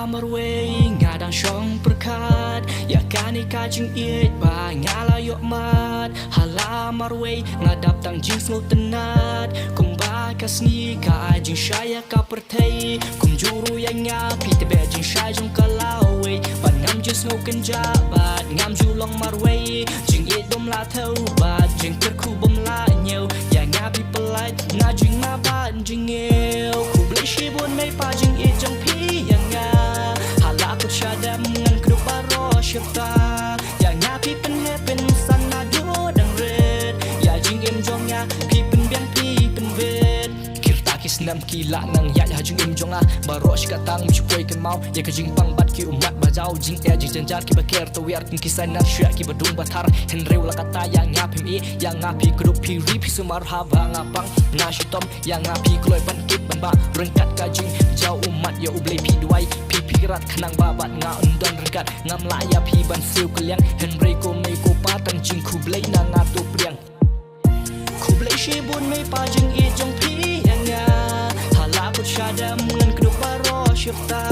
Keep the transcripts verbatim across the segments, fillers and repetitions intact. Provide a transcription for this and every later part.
Marwei nga dang shong pyrkhat ïa kane ka jingïeit ba nga la ïoh mad. Ha la marwei nga dap tang jingsngewtynnat kumba ka sngi ka ai jingshai ïa ka pyrthei. Kumjuh ruh ïa nga phi tbeh jingshai jong ka lawei bad ngam ju sngew kynjah bad ngam ju long marwei. Jingïeit bym lah thew bad jingkyrkhu bym lah ñiew. Ïa nga phi pynlait na jingma bad jingngiew. Khublei shibun mei pa jingïeit jong phi ïa nga. Ha la kut sha dem ngan kdup baroh shirta. Ïa nga phi pynheh pynsan naduh dang rit. Ïa jingim jong nga phi pynbiang phi pynbit. Ki rta ki snem ki la nang ïaid ha jingim jong nga. Baroh shi katta ngam shu poi kynmaw ïa ka jingpang bad ki ummat ba jaw. Jingeh jingjynjar kiba ker tawiar kum ki sainar shuh kiba dung ba thar. Hynrei wat la katta ïa nga phim ïeh, ïa nga phi kdup phi ri phi sumar haba nga pang. Nga shitom ïa nga phi kloi ban kit ban bah ryngkat ka jingjaw ummat. Ïa U Blei phi duwai, phi phi rat khnang ba bad nga un don ryngkat. Ngam lah ïa phi ban siew kylliang, hynrei ko mei ko pa tang jingkhublei na nga to pdiang. Khublei shibun mei pa jingïeit jong phi ïa nga. Ha la kut sha dem ngan kdup baroh shirta.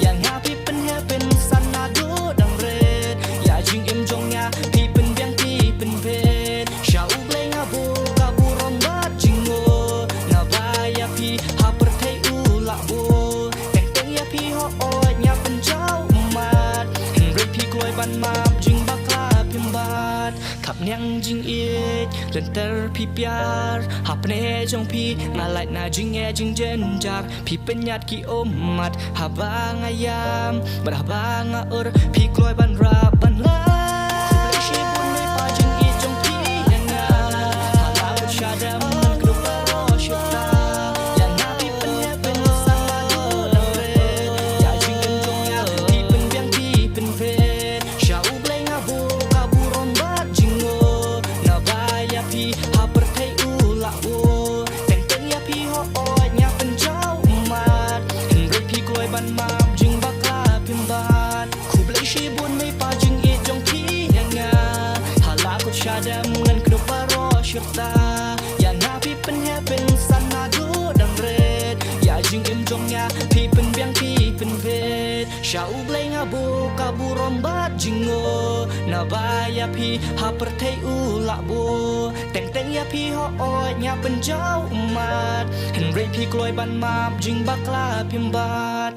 Ïa nga phi pynheh pynsan naduh dang rit. Ïa jingim jong nga phi pynbiang phi pynbit. Sha U Blei nga buh ka burom bad jingngooh. Naba ïa phi ha pyrthei u lah buh. Teng teng ïa phi hooid nga pynjaw ummat. Hynrei phi kloi ban map jingbakla phim bat. Thapniang jingïeit lynter phi piar. Hapdeng jong phi nga lait na jingeh jingjynjar. Phi pynïaid ki ummat haba nga ïam bad haba nga ur phi kloi ban rap ban lait. Khublei shibun mei pa jingïeit jong phi ïa nga. Ha la kut sha dem ngan kdup baroh shirta. Ïa nga phi pynheh pynsan naduh dang rit. Ïa jingim jong nga phi pynbiang phi pynbit. Sha U Blei nga buh ka burom bad jingngooh. Naba ïa phi ha pyrthei u lah buh. Teng teng ïa phi hooid nga pynjaw ummat. Hynrei phi kloi ban map jingbakla phim bat. Khublei shibun mei pa jingïeit jong phi ïa nga. Ha la kut sha dem ngan kdup baroh shirta. Ïa nga phi pynheh pynsan naduh dang rit. Ïa jingim jong nga phi pynbiang phi pynbit. Sha U Blei nga buh ka burom bad jingngooh. Naba ïa phi ha pyrthei u lah buh. Teng teng ïa phi hooid nga pynjaw ummat. Hynrei phi kloi ban map jingbakla phim bat.